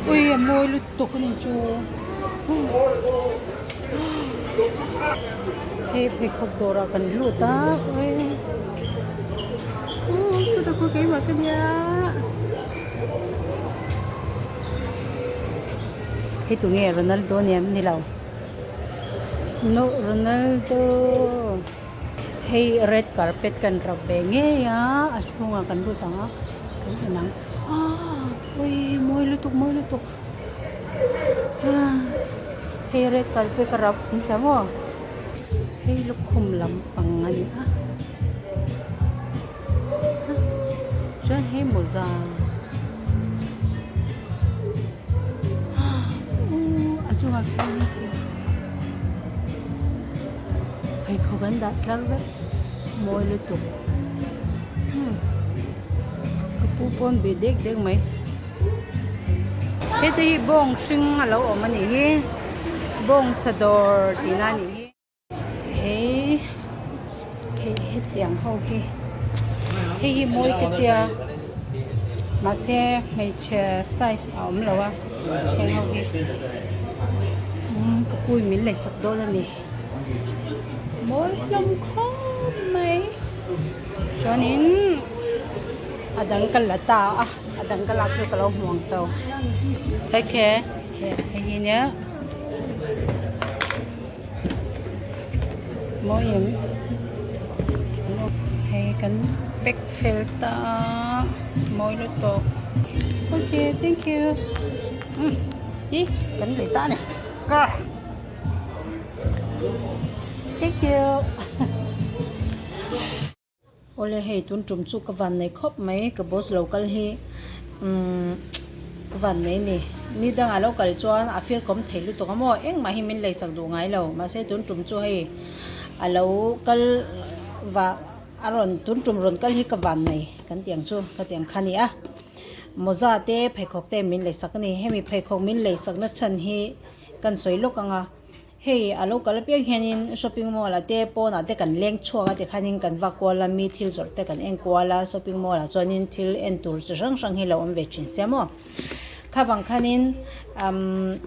Ui a mawi lutuk a ni chu hei pheikhawk dawrah kan lut a ui chutah pawh keimah ka nia hei tunge Ronaldo a ni em ni lo no Ronaldo. Hei red carpet kan rap ve ngei a a chhungah kan lut ang a kan en ang aaa awii mawi lutuk mawi lutuk aaa hei red carpet ka rap an hria maw hei lukhum lampang a ni a chuan hei mawza a chungah khian hei khi. Pheikhawk an dah tlar vek mawi lutuk umm ka pu pawn bih dek dek mai heti hi bawng hring a lo awm a nih hi bawng sa dawr tihna a nih hi hei hei hetiang ho hi hei hi mawi ka tia mahse hmeichhe size a awm lo a heng ho hi umm ka pu in min leisak dawn a ni. Mawi hlawm khawp mai chuanin a dang ka la ta a a dang ka lak chu ka lo hmu ang cho okay hei hi nia mawi em hei kan pack fel ta a mawi lutuk okay thank you ih kan lei ta a ni car. Thank you. Awle hei tun tum chu ka van nei khawp mai ka boss lo kal hi umm ka van nei ni ni dangah lo kal chuan a fir kawm thei lutuk a maw engmah hi min leisak duh ngai lo mahse tun tum chu hei a lo kal vah a rawn tun tum rawn kal hi ka van nei kan tih ang chu ka tih ang kha a ni a mawza te pheikhawk te min leisak a ni hemi pheikhawk min leisak na chhan hi. Kan sawi lawk ang a, hei a lo kal apiang hianin shopping mall ah te pawnah te kan leng chhuak a tikhanin kan vak kual a mi thil zawrh te kan en kual a shopping mall ah chuanin thil en tur chi hrang hrang hi lo awm ve thin sia maw khavang khanin umm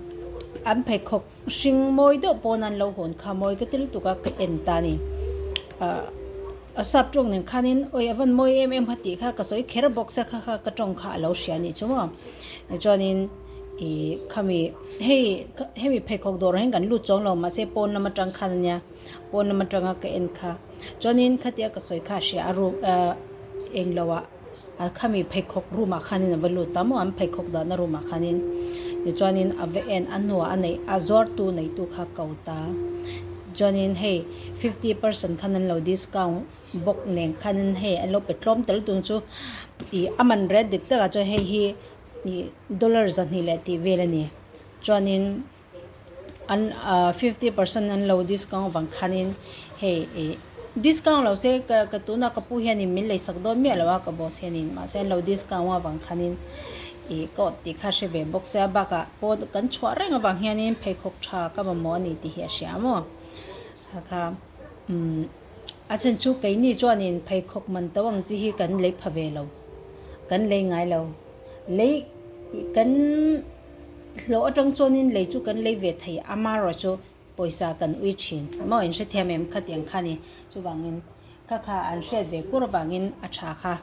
an pheikhawk hring mawi deuh pawn an lo hawn kha mawi ka ti lutuk a ka en ta a ni ah a sap tawng nen khanin awi a van mawi em em kha tih kha ka sawi kher bawk sia kha kha ka tawng kha a lo hria a nih chu maw tichuanin. Ih khami hei hemi pheikhawk dawrah hian kan lut chuang lo mahse pawn lam atang khan ania pawn lam atanga ka en kha chuanin khatia ka sawi kha a hria a room ah englo ah a khami pheikhawk room ah khanin a va lut ta maw an pheikhawk dahna room ah khanin tichuanin a va en a hnuah a neih a zuartu neitu kha ko ta chuanin hei 50 percent khan an lo discount bawk nen khanin hei an lo pe tlawm tel tung chu ih a man rate dik takah chuan hei hi. Ih dollar 200 leh tih vel a ni chuanin an ah 50 percent an lo discount vang khanin hei ih discount lo se ka ka tuna ka pu hianin min leisak dawn miah lo a ka boss hianin mahse an lo discount avang khanin ih ka awt tih kha hre ve bawk sia bakah pawh kan chhuah reng avang hianin pheikhawk tha ka mamawh a ni tih hi a hria maw kha kha umm a chhan chu keini chuanin pheikhawk man to ang chi hi kan lei pha ve lo kan lei ngai lo. Lei kan hlawh atang chuanin lei chu kan lei ve thei a amaherawhchu pawisa kan ui thin maw in hrethiam em khatiang kha ni chuvangin kha kha an hriat ve kur avangin a tha kha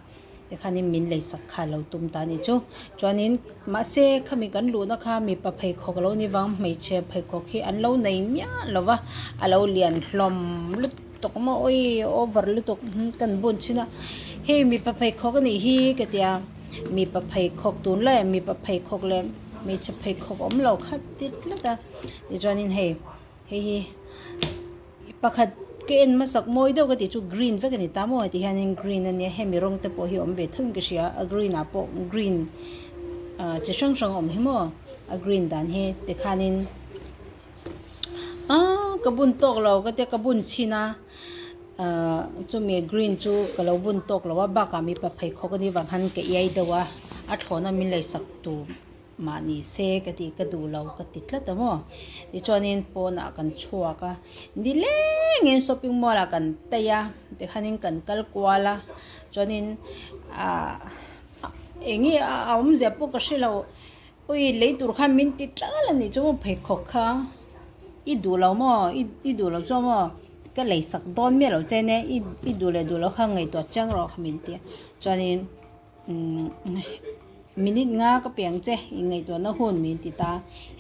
tikhanin min lei sak kha lo tum ta ni chu chuanin mahse khami kan luhna kha mipa pheikhawk lo ni vang hmeichhe pheikhawk hi an lo nei miah lo va a lo lian hlawm lutuk maw awii over lutuk kan bun thin a hei mipa pheikhawk a nih hi ka ti a. Mipa pheikhawk tun lai mipa pheikhawk leh hmeichhe pheikhawk awm lo khat tit tlat a tichuanin hei hei hi pakhat ka en hmasak mawi deuh ka tih chu green vek a ni ta maw ti hianin green a nia hemi rawng te pawh hi awm ve tho in ka hria a green ah pawh green ah chi hrang hrang a awm hi maw a green dan hi tikhanin aaa ka bun tawk lo ka tia ka bun chhin a. Ahh chumi green chu ka lo bun tawk lo a bakah mipa pheikhawk a nih vang khan ka iai deuh a a thlawhna min leisak tur mah ni se ka tih ka duh lo ka ti tlat a maw tichuanin pawnah kan chhuak a nilengin shopping mall ah kan tei a tikhanin kan kal kual a chuanin ahh eng nge a awmzia pawh ka hre lo. Ui lei tur khan min ti tal a nih chu maw pheikhawk kha i duh lo maw i duh lo chuan maw ka lei sak dawn miah lo che nia i duh leh duh lo kha ngaihtuah chiang rawh kha min ti a chuanin umm minute nga ka piang che i ngaihtuahna hun min ti ta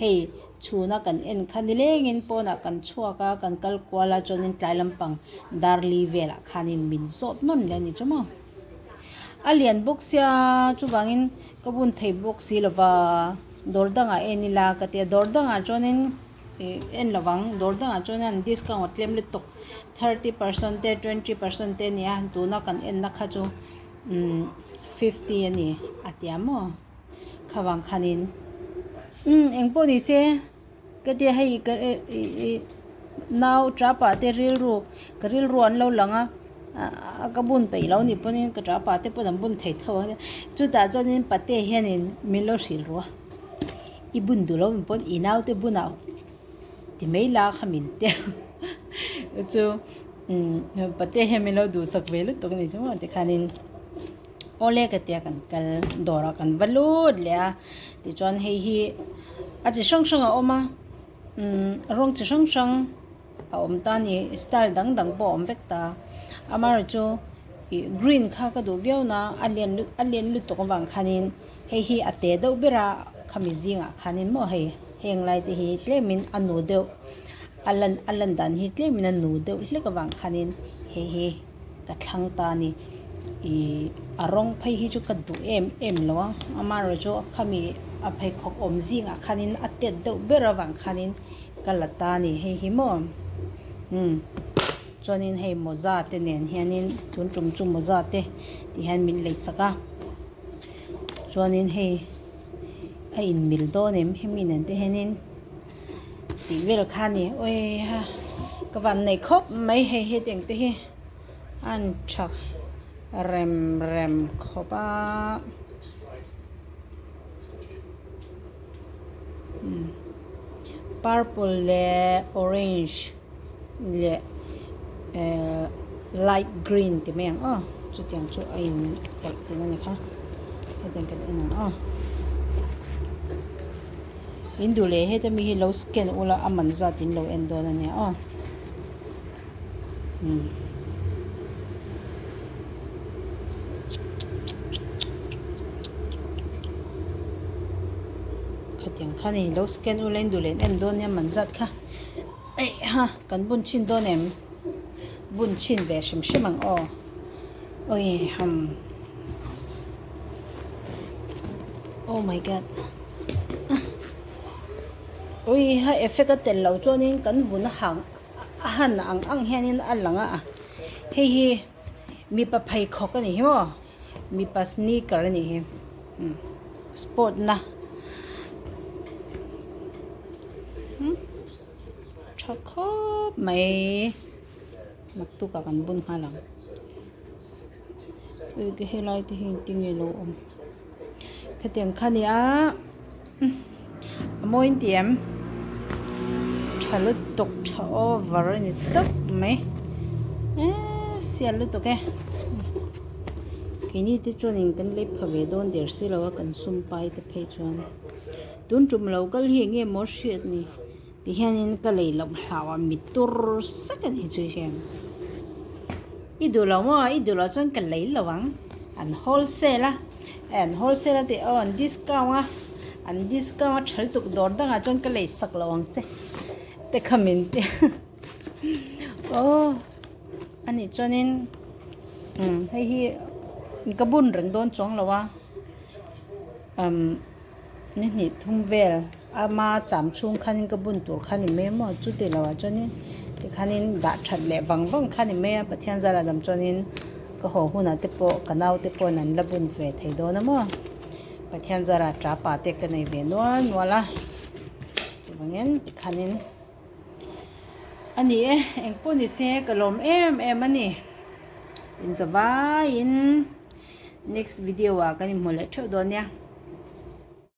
hei chhuna kan en kha nilengin pawnah kan chhuak a kan kal kual a chuanin tlai lampang darli velah khanin min zawt nawn leh a ni chu maw. A lian bawk sia chuvangin ka bun thei bawk si lova dawr dangah en ila ka ti a dawr dangah chuanin ih en lovang dawr dangah chuan an discount a tlem lutuk thirty percent te twenty percent te a ni a tuna kan enna kha chu umm fifty a ni a tia maw khavang khanin umm engpawh ni se. Ka tia hei ka ih nau tapa te rilru ka rilru an lo lang a ka bun peih lo nih pawhin ka tapa te pawn an bun thei tho a chutah chuanin pate hianin min lo hrilh ru a i bun duh lo mi pawn i nau te bunah ti mai la kha min tia chu pate hian min lo duhsak ve lutuk a ni chu maw tikhanin. Awle ka tia kan kal dawrah kan va lut leh a tichuan hei hi a chi hrang hrang a awm a umm rawng chi hrang hrang a awm ta a ni style dang dang pawh a awm vek ta amaherawhchu ih green kha ka duh viau na a lian a lian lutuk avang khanin hei hi a te deuh ber a khami zingah khanin maw hei heng lai te hi tlemin a nu deuh a lan a lan dan hi tlemin a nu deuh hlek avang khanin hei hi. Ka thlang ta a ni. Ih a rawng phei hi chu ka duh em em lo a, amaherawhchu khami a pheikhawk awm zingah khanin a tet deuh ber avang khanin ka la ta a ni hei hi maw. Umm chuanin hei mawza te nen hianin tun tum chu mawza te ti hian min lei sak a, chuanin hei a inmil dawn em hemi nen te hianin tih vel kha a ni awiha ka van nei khawp mai hei hetiang te hi an tha rem rem khawp a purple leh orange leh ehh light green ti mai ang aw chutiang chu a in pawlh tihna a ni kha hetiang kan en ang aw in duh leh heta mi hi lo scan ula a man zat in lo en dawn a nia aw umm. Khatiang kha ni lo scan ula in duh leh in en dawn nia man zat kha. Eiha kan bun chhin dawn em? Bun chhin ve hrim hrim ang aw. Ui ham. Oh my god. Ui ha effect a tel lo chuanin kan vun a hang a han ang ang hianin a lang a. Hei hi mipa pheikhawk a ni hi maw? Mipa sneaker a ni hi. Sport na. Tha khawp mai naktuk ah kan bun nghal ang ui ka helai te hi engtin nge lo awm khatiang kha nia a mawi in ti em tha lutuk tha over a ni tawp mai eee sial lutuk e keini te chuanin kan lei pha ve dawn der si lo a kan sum pai te phei chuan. Tun tum lo kal hi enge maw hriat ni ti hianin ka lei loh hlau a mi tur sak a ni chu hian i duh lo maw i duh loh chuan ka lei lo ang an wholesale a an wholesale a tih aw an discount a an discount a tha lutuk dawr dangah chuan ka lei sak lo ang che te kha min ti aw anih chuanin umm hei hi ka bun reng dawn chuang lo a umm. Ni hnih thum vel ama cham chhung khanin ka bun tur kha ni mai a maw chu tih loh ah chuanin tikhanin dah that leh vang vang kha ni mai a Pathian zara dam chuanin ka haw hunah te pawh ka nau te pawhin an la bun ve thei dawn a maw Pathian zara tapa te ka nei ve nual nual a chuvangin tikhanin a ni e engpawh ni se ka lawm em em a ni inzavaiin next video ah kan inhmu leh theuh dawn nia.